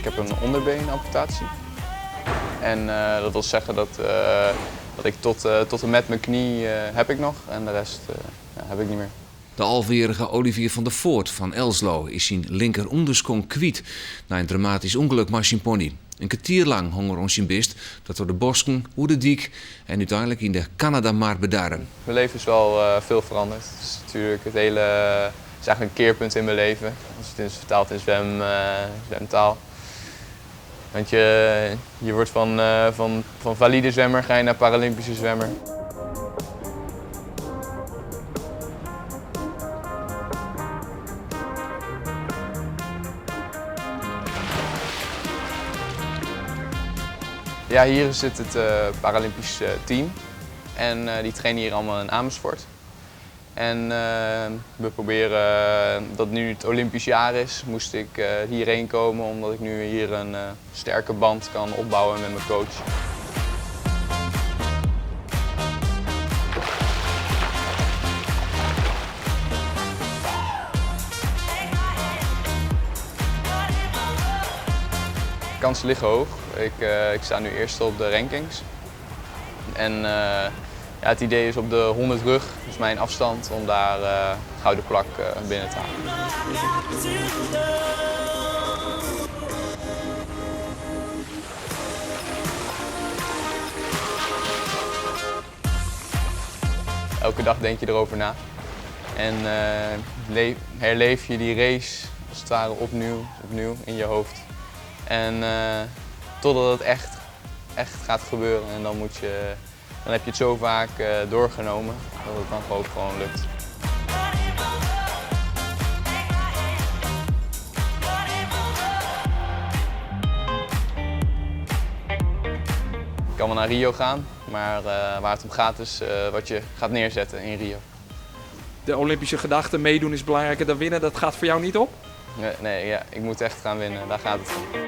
Ik heb een onderbeenamputatie. En dat wil zeggen dat, dat ik tot, tot en met mijn knie heb ik nog en de rest ja, heb ik niet meer. De alvejierrige Olivier van der Voort fan Elslo is syn linker ûnderskonk kwyt nei in dramatysk ûngelok mei syn pony. In kertier lang hong er oan syn bist dat troch de bosken, oer de dyk en úteinlik yn de Kanadamar bedarre. Mijn leven is wel veel veranderd. Het is natuurlijk het hele, het is eigenlijk een keerpunt in mijn leven. Als je het vertaalt in zwem, zwemtaal. Want je, je wordt van, van, van valide zwemmer ga je naar Paralympische zwemmer. Ja, hier zit het Paralympisch team. En die trainen hier allemaal in Amersfoort. En we proberen, dat nu het Olympisch jaar is, moest ik hierheen komen omdat ik nu hier een sterke band kan opbouwen met mijn coach. De kansen liggen hoog. Ik, ik sta nu eerste op de rankings. En ja, het idee is op de 100 rug, dus mijn afstand, om daar gouden plak binnen te halen. Elke dag denk je erover na. En herleef je die race als het ware opnieuw, opnieuw in je hoofd. En totdat het echt, echt gaat gebeuren. En dan, moet je, dan heb je het zo vaak doorgenomen dat het dan ook gewoon lukt. Ik kan wel naar Rio gaan, maar waar het om gaat is wat je gaat neerzetten in Rio. De Olympische gedachte, meedoen is belangrijker dan winnen, dat gaat voor jou niet op? Nee, nee ja, ik moet echt gaan winnen, daar gaat het om.